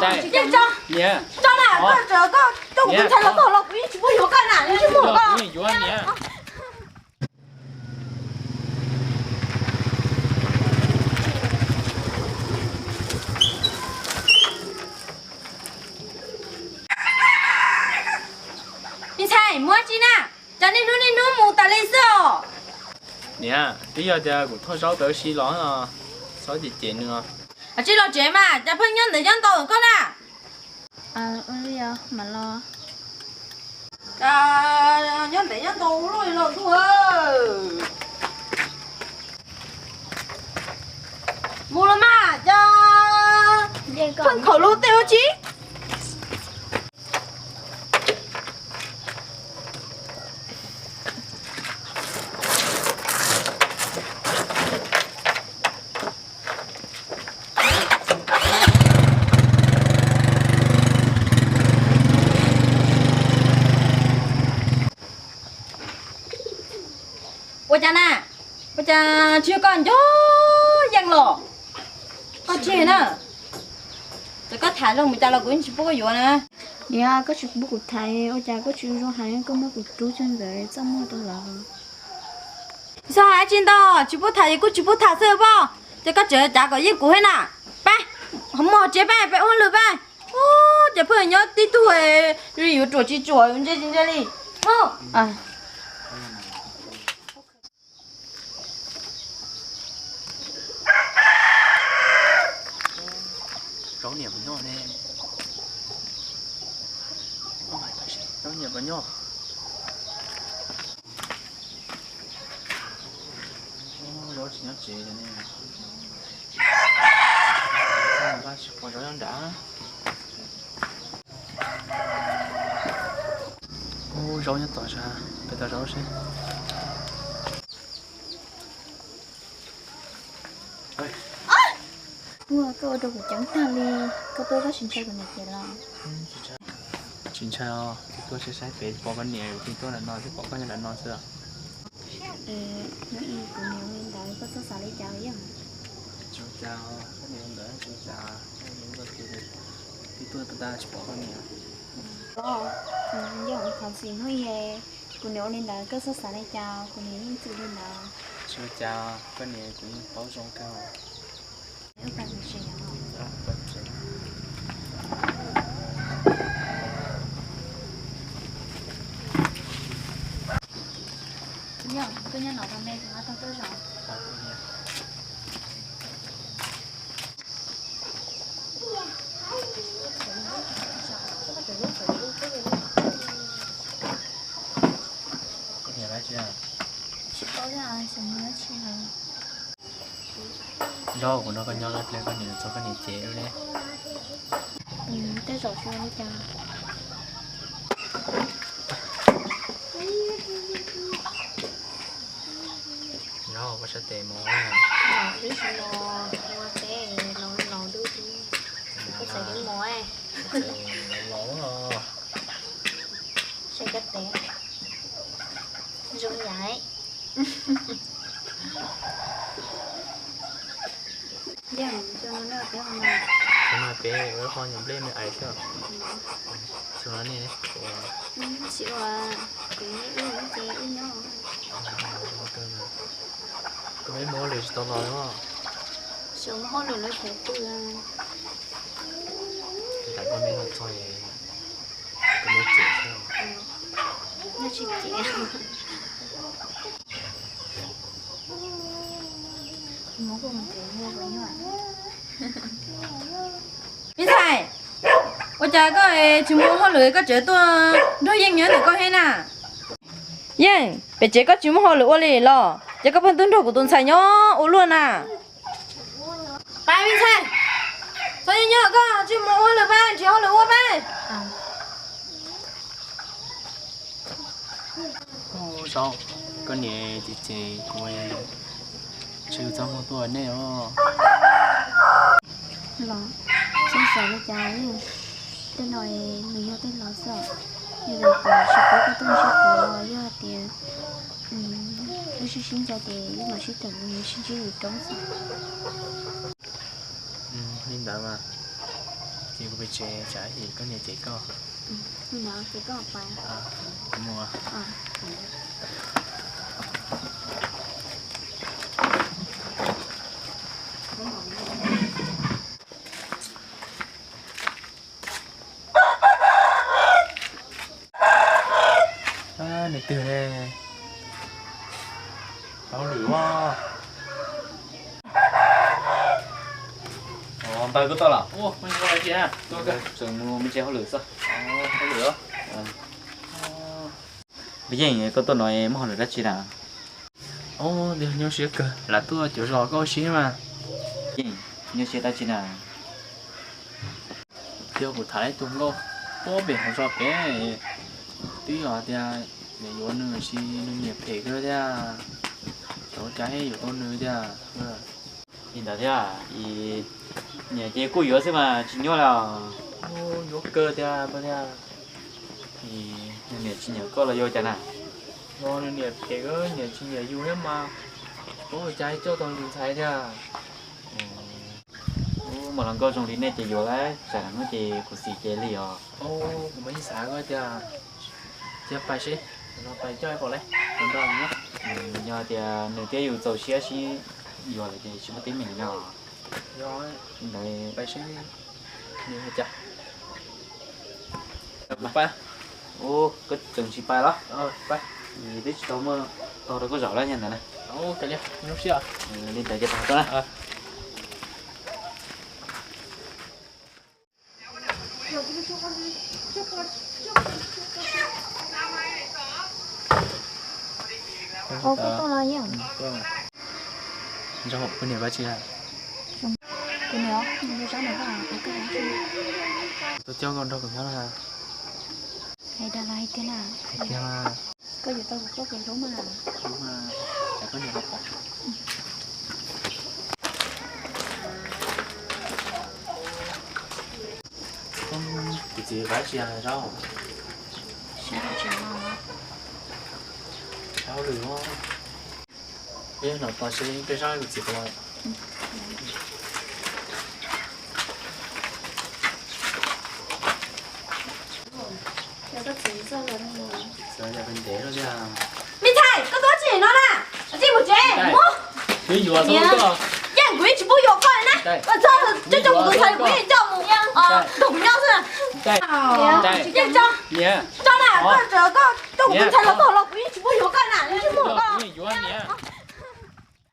Yeej tso, tso na, koj tso, koj coj kuv tus ntxhais los txog los kuv yeej tsis pub yuav koj na, yeej tsis pub yuav koj. Me ntxhais, mus dab tsi na? Cas niaj hnub niaj hnub mus tas li xwb os? Niam, twb yog tias kuv thauj zaub tau si los, txhob cem cem nws. Tsis los tsev mas, cas pheej nyob ntawd nyob ntau koj na. Ua li os, mam los. Cas nyob ntev nyob ntau luaj li los ntuj. Mus los mas, cas pheej khaum lus tej ua tsi. Ua cas na? Ua cas tsis yog koj nco yeej los? Koj tseg na. Ces koj tham zoo mus cas los kuv yeej tsis pub koj yuav na. Niam, koj tsis pub kuv tham, ua cas koj tsis zoo hais, koj muab kuv rub coj ntawd txaj muag rau lawv. Txhob hais tsis ntau, tsis pub tham ces kuj tsis pub tham xwb pob. Ces koj tseem cav kom yeej kuv thiab na. Pab, muab tsev pab, peb ua hauj lwm pab. Ces pheej nyob tib tug li yuav ruam tsis ruam, ntse tsis ntse li. Zaub niam puas nyob ne? Zaub niam puas nyob? Zaub tsis nyob tsev ne. Tsis pom zaub nyob nrad. Ub, zaub nyob tod sas, peb tau zaub seb. Ua, koj ua rau kuv ceeb tag li, koj tuaj koj tsis ntshai kuv niam ces los? Tsis ntshai os, kuv tuaj saib saib pem pom koj niam, kuv thiaj tuaj nram no thiaj pom koj nyob nram no xwb. Hnub ib kuv niam ua li ntawd koj txhob xav li cas yom? Tsis ua cas, koj niam ua ntawd tsis ua cas, kuv tuaj tag tsis pom koj niam. Koj, yog ua thov txim hnub ib kuv niam ua li ntawd koj txhob xav li cas, kuv niam yeej txwm li ntawd. Tsis ua cas, koj niam kuv yeej paub zoo kawg. Koj nyob no rau me kuv mam tau tuaj zaum. Tsis paub, xyov mus dab tsi lawm. Zaub kuv nrog koj nyob lawm ple koj niam txog koj niam cem wb ne. Tej zaum tsis ua li cas. Zaub koj sab tes mos. Los twb tsis mos, ua teb los los dub dub. Koj txawm twb mos. Los los. Saib koj tes. Zoo yam. Xyov no peb ua qhov nyuam nplej me ais xwb. Xyov no nej tsis ua, kuv wb ces wb nyob. Koj peb muaj hauj lwm tsis tau los os. Xyov muaj hauj lwm lawv phem pw. Tam koj me no txog es koj muab cem xwb. Nyob tsis cem. Me ntxhais, ua cas koj tsis mus hauj lwm koj tseem tuaj nrog Yeej nyob ntawm koj thiab na? Yeej, pem tsev koj tsis muaj hauj lwm ua li los ces koj pheej twb nrog kuv tus ntxhais nyob ua luaj na. Pab me ntxhais, txhob nyob nyob koj tsis mus ua hauj lwm pab, tsis hauj lwm ua pab. Zaub, koj niam cem cem kuv, ntshe kuv txaj muag tuaj nej os. Los, txhob xav li cas, tej no nws yog tej laus xwb. Yog tias kuv tsis pub koj tuaj ntsib kuv los yog hais tias wb sib sib ntxo ces wb mam sib tawm mus sib ntsib lwm roob xwb. Li ntawd mas. Ces kuv pem tsev tsam ib chim koj niam cem koj. Kuv mus. Nws twg ne? Hauj lwm os. Npawg, koj tuaj los? Tseem mus me ntsis hauj lwm xwb. Peb Yeej, koj tuaj no muaj hauj lwm dab tsi na? Nyob siab kawg, lam tuaj cuag zos koj ua si mas. Yeej, nyob siab dab tsi na? Yog kuv tham ib tug nkauj puag pem hauv zos pem, twb yog tias nws yuav nws, tab sis nws niam phem kawg thiab, xyov ua cas yuav tau nws thiab. Li ntawd thiab, niam ces kuj yuav xwb mas tsis nyuaj li os. Yuav kawg tiag tiag. Nws niam tsis nyiam koj los yog cas na? Yog nws niam phem, nyiam tsis nyiam yus thiab mas, ua cas coj tau nws ntxhais thiab. Ub, mas hluas nkauj zoo li nej ces yuav lawm, tsam no ces khuv xim ces li os. Kuv mas yeej xav tias, cia pais seb, no pais coj pom lawm, nrog nws nyob. Yog tias nws thiab yus txaus siab sib yuav lawm ces tsis muaj teeb meem no. Yog, ntawd pais seb nws hais cas. Ub, koj tseem tsis pais los? Twb tsis tau muaj tog rau koj zaum lawm ntag na. Li ntawd ces pais tuaj na. Ua koj tuaj los Yeej? Kuv niam pab tsis, kuv niam, tuaj coj koj nrog kuv nyob na. Hais dag los hais tiag na. Hais tiag na. Koj yuav tau kuv koj kev hlub mas. Hlub mas, tsam koj niam los pom. Kuv txiv pab tsis hais rau. Hauj lwm, peb no tos seb peb sab kuv txiv los. Me ntxhais, koj tuaj tsis no na, tsis mus tsev mus. Yeej, kuv yeej tsis pub yuav koj li na. Koj txhob coj kuv tus ntxhais, kuv yeej coj mus nrog kuv nyob xwb. Yeej tso, tso na, koj coj kuv tus ntxhais los txog los kuv yeej tsis pub yuav koj na, yeej tsis pub yuav koj.